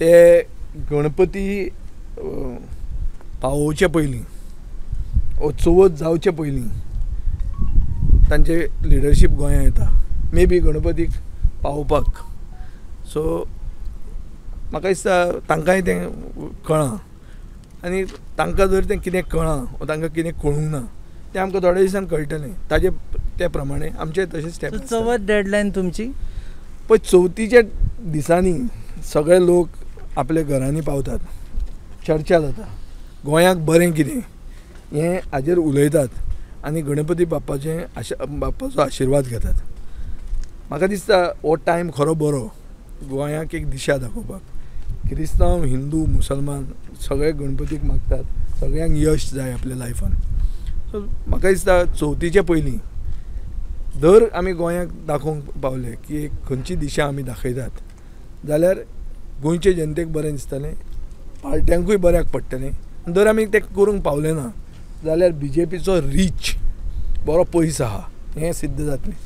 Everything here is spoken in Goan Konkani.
ते गणपती पावोवचे पयलीं वो चवथ जावचे पयलीं तांचे लिडरशीप गोंयांत येता, मे बी गणपतीक पावोवपाक. सो म्हाका दिसता तांकांय तें कळ्ळां आनी तांकां जर तें कितें कळ्ळां वो तांकां कितें कळूंक ना तें आमकां थोड्या दिसान कळटलें. ताजे ते प्रमाणे आमचे तशें स्टेप. चवथ डेडलायन तुमची? पळय, चवथीच्या दिसांनी सगळे लोक आपल्या घरांनी पावतात, चर्चा जाता, गोंयाक बरें कितें हें हाजेर उलयतात आनी गणपती बाप्पाचें बाप्पाचो आशिर्वाद घेतात. म्हाका दिसता हो टायम खरो बरो गोंयाक एक दिशा दाखोवपाक. क्रिस्तांव, हिंदू, मुसलमान सगळे गणपतीक मागतात, सगळ्यांक यश जाय आपल्या लायफान. सो म्हाका दिसता चवथीचे पयलीं जर आमी गोंयाक दाखोवंक पावले की एक खंयची दिशा आमी दाखयतात जाल्यार गोंयचे जनतेक बरें दिसतलें, पार्ट्यांकूय बऱ्याक पडटलें. जर आमी तें करूंक पावले ना जाल्यार बीजेपीचो रीच बरो पयस आहा हें सिद्ध जातलें.